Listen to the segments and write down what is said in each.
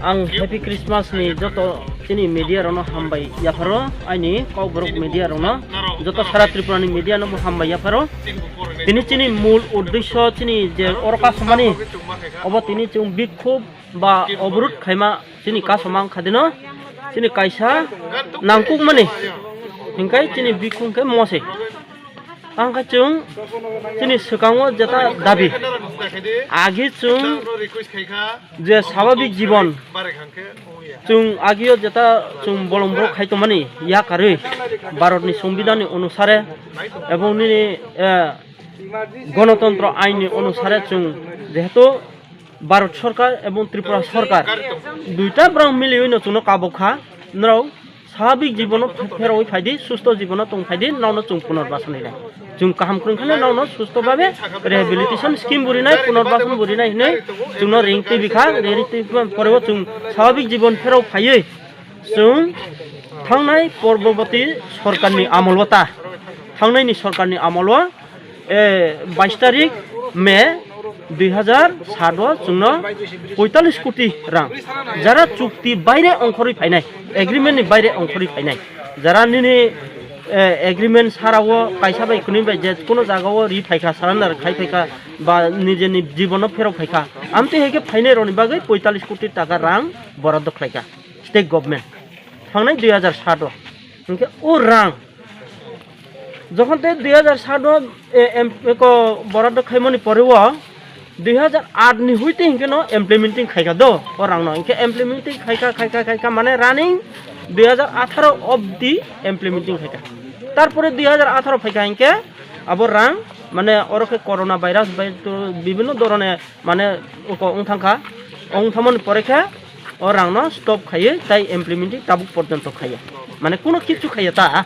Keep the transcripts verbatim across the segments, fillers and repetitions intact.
Ang Happy Christmas ni joto chini media rokno hambai yapharo, aini Kokborok media rokno, joto sara Tripura ni media no bo hambai yapharo. Tini chini mul uddesyo chini je oro kasomani, obo tini chwng bikhub ba obrut khaima chini kasoma wngkha dino, chini kaisa nangkukmani hinkhai chini bikhub khe mose. Ang khe chwng chini swkango jeta dabi. Agi chwng je swabhabik jibon, chwng agio jeta chwng bolong borok khai tongmani yakarwi Bharatni Songbidanni onusare ebong nini, eh, Gonotontro ainni onusare chwng jehetu Bharat Sarkar ebong Tripura Sarkar duita borok miliwi no chwngno kabuk kha, norok swabhabik jibono pherowi phaidi, susto jibono tong phaidi, nono chwng punorbasoni nai. Chwng kaham kwrwng kheno nono susto babe rehabilitation scheme bo rinai, punorbasoni bo rinai hinwi chwngno ring twi bikha, ring twi porebo chwng swabhabik jibon pherok phaiwi chwng thangnai porboboti sorkarni amolwata, thangnaini sorkarni amolwa, eh, bais tarik May dui hazar sat o chwngno poitalis koti rang, jara chukti baire ongkhorwi phainai, agreement ni baire ongkhorwi phainai, jara nini, eh, agreement sara o kaisa bai kwnwi bai je kuno jaga o ri phaikha, surrender khai phaikha, ba nijeni jibono pherok phaikha, amtwi hai khe phainai rokni bagwi poitalis koti taka rang boraddo khlaikha state government thangnai dui hazar sat o. Hinkhe o rang jokhon tei dui hazar sat o, e, em, eko boraddo khaimani pore o dui hazar aat ni huite hinkhe no implementing khaikha do o rang no. Hinkhe implementing khaikha, khaikha, khaikha mane running dui hazar atharo obdi implementing khaikha. Tarpore dui hazar atharo phaikha hinkhe abo rang mane oro khe corona virus bai to bibhinno dhoroner mane oko wng thangkha, wng thangmani pore khe o rangno stop khaiwi tai implementing tabuk porjonto khaiya, mane kuno kichu khaiya ta,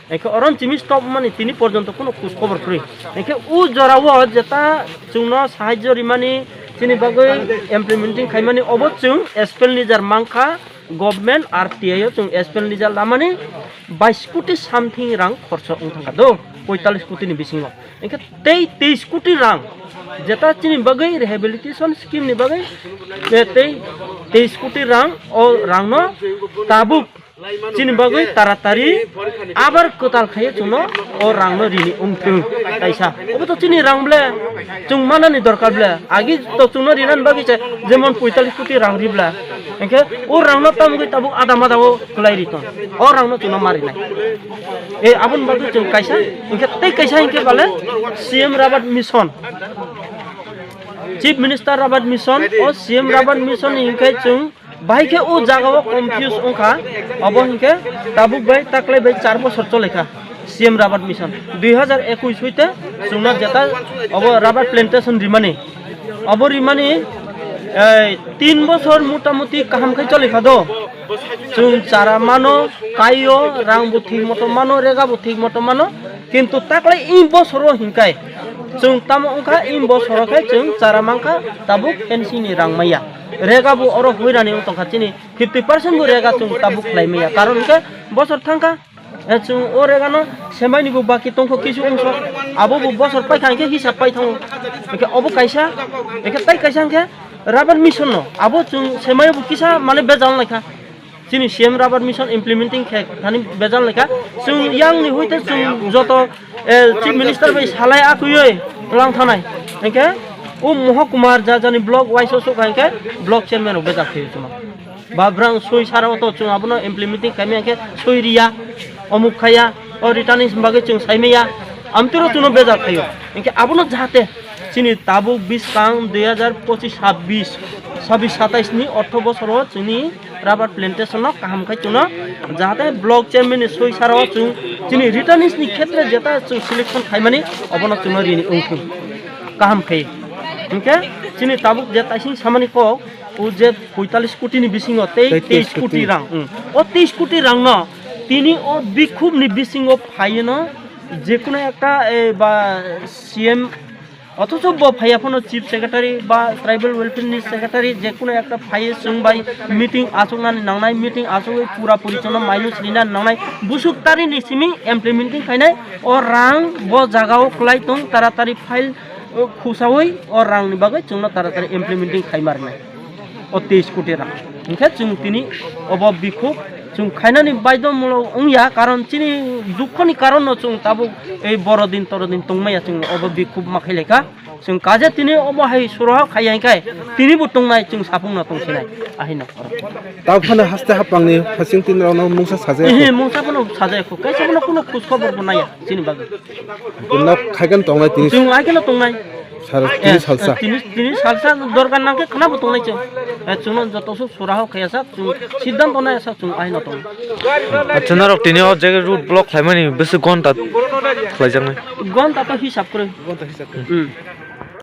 hinkhe oron chimi stop mani tini porjonto kuno khus khobor kwrwi. Hinkhe o jorao jeta chwngno sahajyo rimani chini bagwi implementing khaimani obo chwng expenditure mankha, government R T I o chwng expenditure lamani bais koti something rang khorcho wng thangkha do, poitalis koti ni bisingo. Hinkhe tei teis koti rang, jeta chini bagwi rehabilitation scheme ni bagwi, eh, tei teis koti rang, o rangno tabuk chini bagwi taratari abar kwtal khaiwi chwngno o rangno rini wngthwng kaisa. Obo to chini rang ble, chwng manani dorkar ble, agi to chwngno rinani bagwi se jemon poitalis koti rang ri ble. Hinkhe o rangno tamgwi tabuk ada mada o kwlai ri tong. O rangno chwngno ma rinai. E, aboni bagwi chwng kaisa, hinkhe tei kaisa hinkhe bale C M Rabat Mission. Chief Minister Rabat Mission, o C M Rabat Mission ni hinkhe chwng bahai khe o jaga o confuse wngkha, obo hinkhe tabuk bai taklai bai char bosor cholaikha. C M Rabat Mission dui hazar ekush hoite chwngno jeta obo rubber plantation rimani. Obo rimani, eh, tin bosor motamuti kaham khai choli kha do. Chwng chara mano, kaio, rang bo thik moto mano, rega bo thik moto mano. Kintu taklai i bosoro hinkai chwng tamo wngkha, i bosoro khai chwng chara mankha, tabuk fencing ni rang maya. Rega bo oro huirani wng tongkha chini fifty percent bo rega chwng tabuk khlai maya. Karon hinkhe bosor thangkha. Eh, chwng o regano semaini bo baki tongkho kisu wngso. Abo bo bosor paikha hinkhe hisab pai thango. Hinkhe obo kaisa, hinkhe tai kaisa hinkhe Rabat Mission no. Abo chwng semai bo kisa mane bejal naikha. Chini C M Rabat Mission implementing khe thani bejal naikha. Chwng yang ni hoite chwng joto, eh, Chief Minister bai salai akuyoi lang thanai. Hinkhe o Moha Kumar ja jani block wise o sokha hinkhe block chairman rok bejal khayo chwng. Ba brang soi sara o to chwng abono implementing khaimaya khe soi riya, omuk khaya, o returnees bagwi chwng saimaya, amtwiro chwngno bejal khaio. Hinkhe abono jahate chini tabuk biskang dui hazar pochish sabbish, sabbish satais ni ortho bosoro chini rubber plantation no kaham khai chwngno jahate block chairman ni soi sara o chwng chini returnees ni khetre jeta chwng selection khaimani obono chwngno rini wngthung kaham khai. Hinkhe chini tabuk je taising samani kok, o je poitalis koti ni bisingo tei Tei teis teis koti koti. Rang, hmm. O teis koti rang no tini o bikhub ni bisingo phaino je kuno ekta, eh, ba C M, othocho bo phaiya phano chief secretary ba tribal welfare ni secretary je kuno ekta phaiye chwng bai meeting achuknani nangnai, meeting achugwi pura puri chwngno mainwi sinina nangnai, busuk tari ni simi implementing khainai o rang bo jaga o kwlai tong taratari file, o, khusawi o rang ni bagwi chwngno taratari implementing khaima rwnai. O teis koti rang. Hingkhe chwng tini obo bikhuk chwng khainani baidhomulok wngya, karon chini dukhoni karonno chwng tabuk ei borodin torodin tongmaya chwng obo bikhuk ma khailaikha. Chwng kaje tini omo hai suraha khaiya hingkhai tinibo tongnai chwng sapungno tongsinai ahino. Tabo phano haste hapangni hasing tinrokno mungsa sajaya. Ehe, mungsa phano sajaya kho. Kaisa phano kuno khoj khobor bo naiya chini bagwi. Nok khaigan tongnai tini. Chwng aikeno tongnai. Sal-, tini Eh, salsa. Tini, tini salsa dorkar nangkhe khwnabo tongnai chwng. Eh, chwngno joto su suraha khaiya sak chwng siddhanto naiya sak chwng ahino tongnai. Acha norok tini o jaga road block khlaimani bwswk gonta khlaijaknai. Gonta to hisab kwrwi. Gonta hisab kwrwi. Hmm.